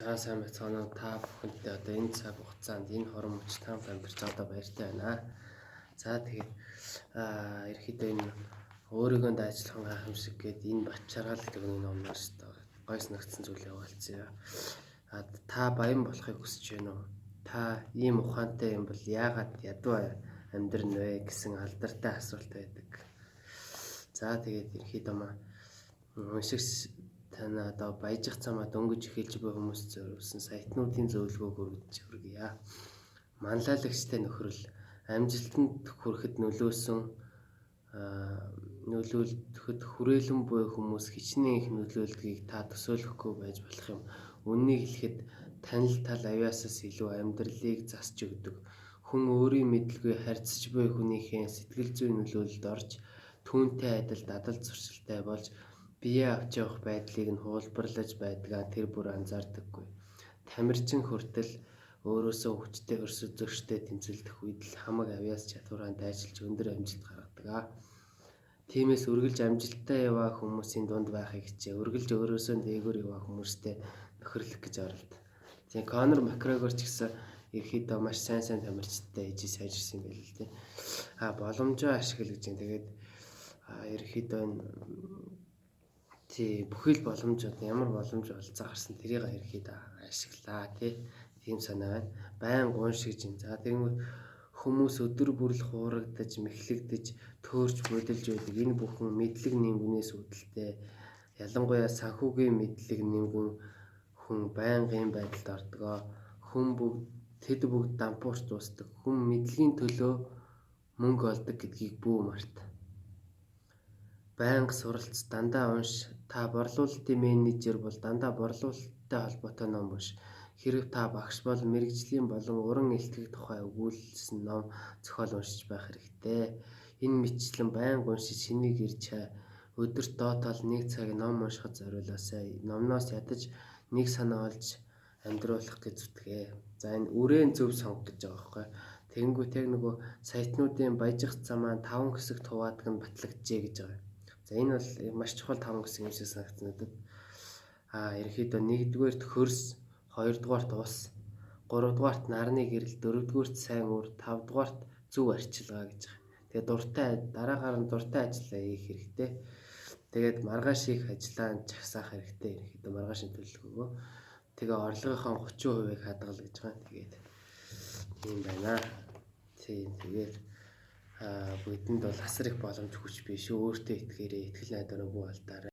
За, сайн байцгаана уу? Та бүхэнтэй одоо энэ цаг хугацаанд энэ хорон мөч хамт амьдарч байгаадаа баяртай байна. За, тэгээд ерөнхийдөө энэ өөрийгөө дайчлах гайхамшиг гээд энэ Батчаргал гэдэг нэг номноос гой санагдсан зүйлээ хуваалцъя. Та баян болохыг хүсэж байна уу? Та ийм ухаантай юм бол яагаад ядуу амьдрна вэ гэсэн алдартай асуулт байдаг. За, тэгээд ерөнхийдөө маа уншигч тань одоо баяжих замаа дөнгөж эхэлж буй хүмүүст зориулсан сайтнуудын зөвлөгөөг өргөж хүргье. Манлайлагчтай нөхрөл амжилтанд хүрэхэд нөлөөсөн нөлөөлөхөд хүрээлэн буй хүмүүс хичнээн их нөлөөлдгийг та төсөөлөхгүй байж болох юм. Үнэнийг хэлэхэд танил тал авьяасаас илүү амьдралыг засч өгдөг. Хүн өөрийн мэдлгүй харьцаж буй хүнийхээ сэтгэл зүйн нөлөөлөлд орж, түүнтэй адил дадал зуршилтай болж, биеэ авч явах байдлыг нь хуулбарлаж байдгаа тэр бүр анзаардаггүй. Тамирчин хүртэл өөрөөсөө хүчтэй өрсөлдөгчтэй тэмцэлдэх үед л хамаг авьяас чадвараа дайчилж өндөр амжилт гаргадаг. Тиймээс үргэлж амжилттай яваа хүмүүсийн дунд байхыг хичээ. Үргэлж өөрөөсөө дээгүүр яваа хүмүүстэй нөхөрлөх гэж оролд. Тийм, Конор Макгрегор ч гэсэн ерөөхдөө маш сайн сайн тамирчидтай ээж сайжирсан юм байл л дээ. Боломжоо ашигла гэж юм. Тэгээд ерөөхдөө энэ тий бүхий л боломж, одоо ямар боломж болцоо гарсан, тэрийг ерөөхдөө ашиглаа, тий. Тийм санаа байна. Байн унш гэж юм. За, тэгэнгүүт хүмүүс өдөр бүр л хуурагдаж, мэхлэгдэж, төөрч будилж байдаг. Энэ бүхэн мэдлэг нэмгэнээс үүдэлтэй. Ялангуяа санхүүгийн мэдлэг нэмгэн хүн байнгын байдалд ордог. Хүн бүгд, тэд бүгд дампуурч дуусдаг. Хүн мэдлэгийн төлөө мөнгө олдог гэдгийг бүү март. Байнга суралц, дандаа унш. Та борлуулалтын менежер бол дандаа борлуулалттай холбоотой ном унш. Хэрэв та багш бол мэргэжлийн болон уран илтгэх тухай өгүүлсэн ном зохиол уншиж байх хэрэгтэй. Энэ мэтчлэн байнга уншиж шинийг ирж чай. Өдөрт доод тал нэг цаг ном уншихад зориулаасай. Номноос ядаж нэг санаа олж амьдруулах гэж зүтгээ. За, энэ үрээн зөв сонго гэж байгаа байхгүй. Тэгэнгүүт яг нөгөө сайтнуудын баяжих замаа таван хэсэгт хуваадаг нь батлагджээ гэж байгаа. За, энэ бол маш чухал таван хэсэг юм шиг санагдсан надад. Ерөнхийдөө нэгдүгээрт хөрс, хоёрдугаарт ус, гуравдугаарт нарны гэрэл, дөрөвдүгээрт сайн үр, тавдугаарт зөв арчилгаа гэж байгаа. Тэгээд дуртай дараагаар нь дуртай ажиллаа хийх хэрэгтэй. Тэгээд маргааш хийх ажлаа жагсаах хэрэгтэй, ерөнхийдөө маргаашийн төлөвлөгөөгөө. Тэгээ орлогынхоо 30%-ийг хадгал гэж байгаа. Тэгээд ийм байна. Тийм, тэгээд бидэнд бол асар их боломж хүч биш шүү. Өөртөө итгээрэй, итгэл найдвараа бүү алдаарай.